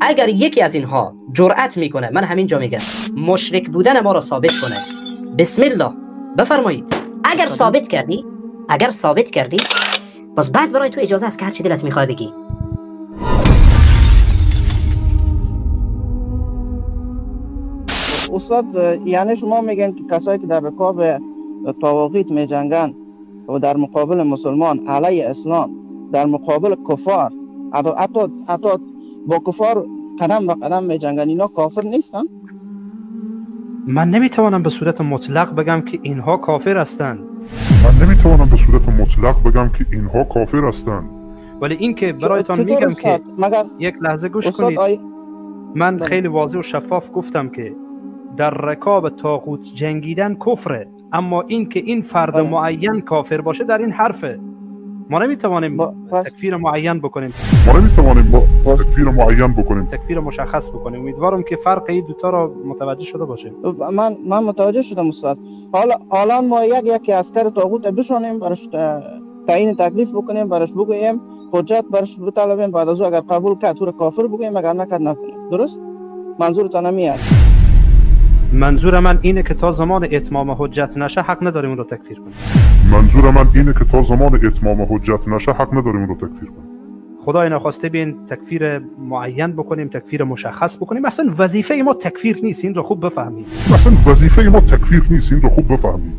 اگر یکی از اینها جرأت میکنه، من همینجا میگم، مشرک بودن ما را ثابت کنه، بسم الله بفرمایید. اگر ثابت کردی، اگر ثابت کردی، باز بعد برای تو اجازه است که هر چی دلت میخواد بگی. استاد، یعنی شما میگن که کسایی که در رکاب طواغیت میجنگن و در مقابل مسلمان علیه اسلام، در مقابل کفار، حتی با کفار قدم به قدم میجنگن، اینا کافر نیستن؟ من نمیتوانم به صورت مطلق بگم که اینها کافر هستند. من نمیتوانم به صورت مطلق بگم که اینها کافر هستند. ولی اینکه برایتان میگم که یک لحظه گوش کنید. من خیلی واضح و شفاف گفتم که در رکاب طاغوت جنگیدن کفره، اما این که این فرد معین کافر باشه در این حرفه. ما نمیتوانیم تکفیر معین بکنیم. ما نمیتوانیم تکفیر معین بکنیم. تکفیر مشخص بکنیم. امیدوارم که فرق این دوتا را متوجه شده باشه. من متوجه شدم استاد. حالا ما یک عسکر طاغوت بشونیم، براش تعیین تکلیف بکنیم، براش بگوییم حجت براش بطلبیم، بعد از او اگر قبول کرد او را کافر بگوییم، اگر نکرد نکنیم. درست؟ منظورتان نمیاد؟ منظور من اینه که تا زمان اتمام حجت نشه حق نداریم اون رو تکفیر کنیم. منظور من اینه که تا زمان اتمام حجت نشه حق نداریم اون رو تکفیر کنیم. خدای نخواسته بین تکفیر معین بکنیم، تکفیر مشخص بکنیم. اصلا وظیفه ما تکفیر نیست، این رو خوب بفهمید. اصلا وظیفه ما تکفیر نیست، این رو خوب بفهمید.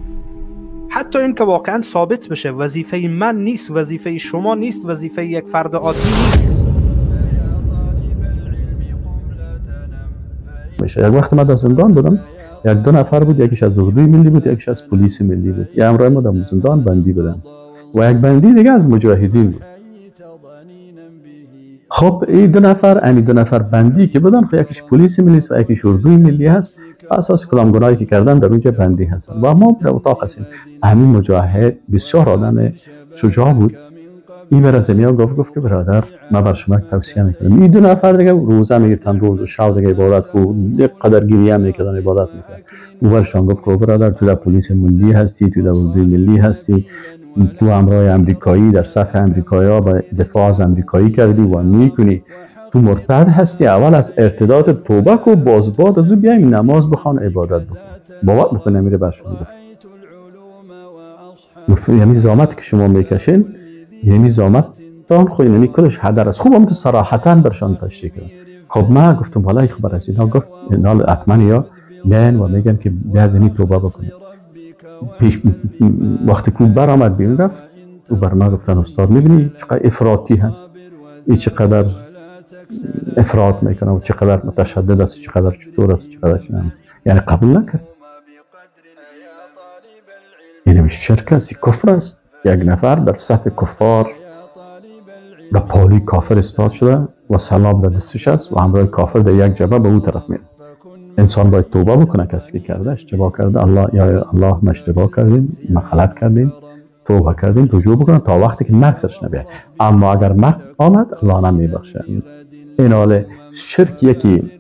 حتی این که واقعا ثابت بشه وظیفه من نیست، وظیفه شما نیست، وظیفه یک فرد عادی نیست. میشه. یک وقت ما در زندان بودم، یک دو نفر بود، یکیش از اردوی ملی بود، یکیش از پلیس ملی بود. یه همراه ما در زندان بندی بودن و یک بندی دیگه از مجاهدین بود. خب این دو نفر، این دو نفر بندی که بودن، خب یکیش پلیس ملی است و یکیش اردوی ملی هست. اساس کلام گناهی که کردن در اونجا بندی هستن و ما در اتاق هستیم. همین مجاهد بسیار آدم شجاع بود. این بر از گفت که برادر من بر شما توصیه میکنم، این دو نفر دیگه روزه میگرفتن، روز و شب دیگه عبادت کو، یک قدر گریه میکردن، عبادت میکردن. او برشان گفت که برادر تو در پلیس ملی هستی، تو در اردوی ملی هستی، تو همراه امریکایی در صف امریکایی با دفاع از امریکایی کردی و میکنی، تو مرتد هستی، اول از ارتداد توبه کو، باز بعد از او بیایم نماز بخوان عبادت بکن. باور بکنه میره برشان گفت یعنی زحمت که شما میکشین، یعنی زحمت تان خو یعنی کلش هدر است. خوب هم تو صراحتا برشان تشریح کردم. خب من گفتم والله خب از اینا گفت اینا حتما یا میان و میگن که بیا از توبه بکنیم. پیش وقتی که برآمد بیرون رفت، او بر من گفتن استاد میبینی چقدر افراطی هست، این چقدر افراط میکنه و چقدر متشدد است، چقدر چطور است، چقدر چنان است. یعنی قبول نکرد. یعنی شرک است، کفر است. یک نفر در صف کفار در پالوی کافر استاد شده و سلام در دستش است و همراه کافر در یک جبهه به اون طرف میره. انسان باید توبه بکنه، کسی که کرده اشتباه کرده، الله یا الله ما اشتباه کردیم، ما غلط کردیم، توبه کردیم، رجوع بکنه تا وقتی که مرگ سرش نبیاد. اما اگر مرگ آمد الله نمیبخشه. این حال شرک یکی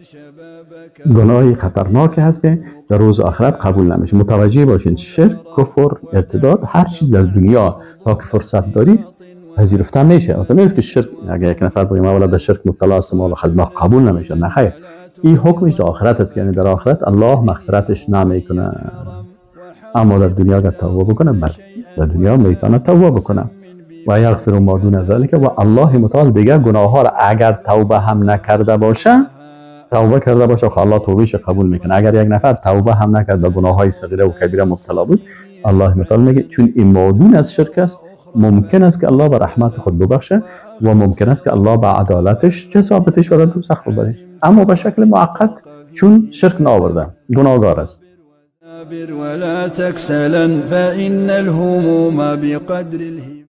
گناه خطرناک هسته، در روز آخرت قبول نمیشه. متوجه باشین شرک، کفر، ارتداد، هر چیز در دنیا تا که فرصت داری پذیرفته میشه. البته نیست که شرک اگه یک نفر بگه من در شرک مبتلا هستم والا خزمه قبول نمیشه، نه خیر، این حکمش در آخرت است، یعنی در آخرت الله مغفرتش نمیکنه. اما در دنیا اگر توبه بکنه، بله در دنیا میتونه توبه بکنه و یغفر ما دون ذلک. و الله متعال دیگه گناه ها را اگر توبه هم نکرده باشه، توبه کرده باشه، خب الله توبهش قبول میکنه. اگر یک نفر توبه هم نکرد و گناه های صغیره و کبیره مبتلا بود، الله متعال میگه چون این مادون از شرک است، ممکن است که الله به رحمت خود ببخشه و ممکن است که الله به عدالتش جزا بتش و در دوزخ ببره، اما به شکل موقت چون شرک نآورده گناهگار است. ولا تكسلا فإن الهموم بقدر